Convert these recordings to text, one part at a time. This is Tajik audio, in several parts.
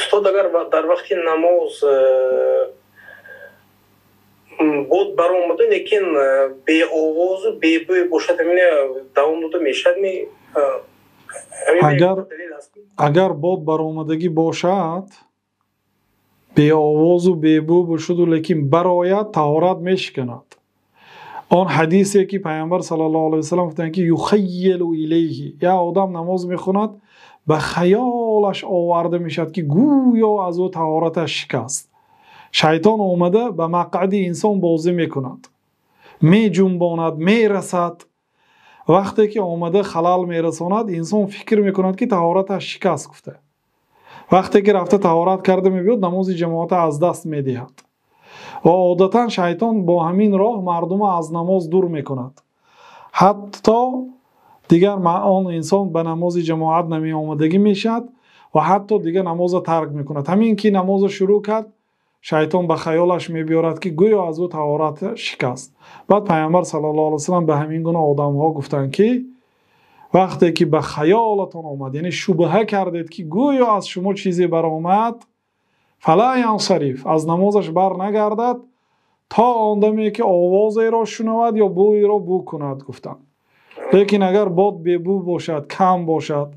Устод, агар дар вақти намоз бод баромада, лекин беовозу бебӯй бошад, ҳамина давом дода мешавад ми? Агар бод баромадагӣ бошад, беовозу бебӯ бошаду, лекин барояд, таҳорат мешиканад. Он ҳадисе ки Пайғамбар саллаллоҳу алайҳи васаллам гуфтанд, ки юхайялу илайҳи, як одам намоз мехонад, ба хаёлаш оварда мешавад, ки гӯё аз ӯ таҳораташ шикаст. Шайтон омада ба мақъади инсон бозӣ мекунад, меҷунбонад, мерасад. Вақте ки омада халал мерасонад, инсон фикр мекунад, ки таҳораташ шикаст гуфта. Вақте ки рафта таҳорат карда мебиёд, намози ҷамоата аз даст медиҳад. Ва одатан шайтон бо ҳамин роҳ мардумро аз намоз дур мекунад. Ҳатто дигар он инсон ба намози ҷамоат намеомадагӣ мешавад ва ҳатто дигар намозро тарк мекунад. Ҳамин ки намозро шурӯъ кард, шайтон ба хаёлаш мебиёрад, ки гӯё аз ӯ таҳорат шикаст. Баъд Пайғамбар саллаллоҳу алайҳи васаллам ба ҳамин гуна одамҳо гуфтанд, ки вақте ки ба хаёлатон омад, яъне шубҳа кардед, ки гӯё аз шумо чизе баромад, фала янсариф, аз намозаш бар нагардад то он даме ки овозеро шунавад ё бӯйро бӯ кунад, гуфтанд. Лекин агар бод бебӯ бошад, кам бошад,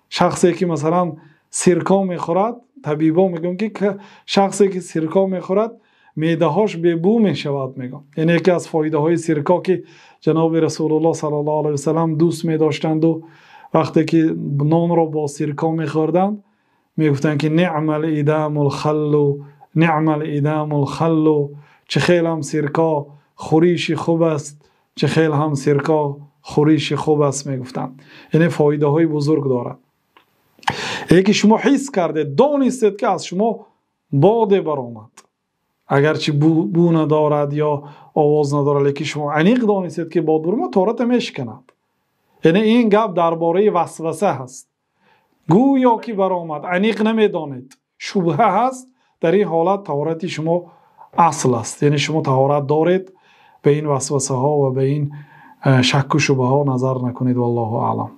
шахсе ки масалан сирко мехӯрад, табибон мегӯянд, ки шахсе ки сирко мехӯрад, меъдаҳош бебӯ мешавад, мегӯянд. Яъне яке аз фоидаҳои сирко, ки ҷаноби Расулуллоҳ саллаллоҳу алайҳи васаллам дӯст медоштанду, вақте ки нонро бо сирко мехӯрданд, мегуфтанд, ки неъмал идамул халлу, неъмал идамул халлу, чӣ хел ҳам сирко хӯриши хуб аст, чӣ хел ҳам сирко хӯриши хуб аст, мегуфтанд. Яъне фоидаҳои бузург дорад. Яке шумо ҳис кардед, донистед, ки аз шумо боде баромад, агарчи бӯ надорад ё овоз надорад, лекин шумо аниқ донистед, ки бод баромад, таҳорат мешиканад. Яъне ин гап дар бораи васваса ҳаст. Гӯё ки баромад, аниқ намедонед, шубҳа ҳаст, дар ин ҳолат таҳорати шумо асл аст. Яъне шумо таҳорат доред, ба ин васвасаҳо ва ба ин шакку шубҳаҳо назар накунед. Валлоҳу аълам.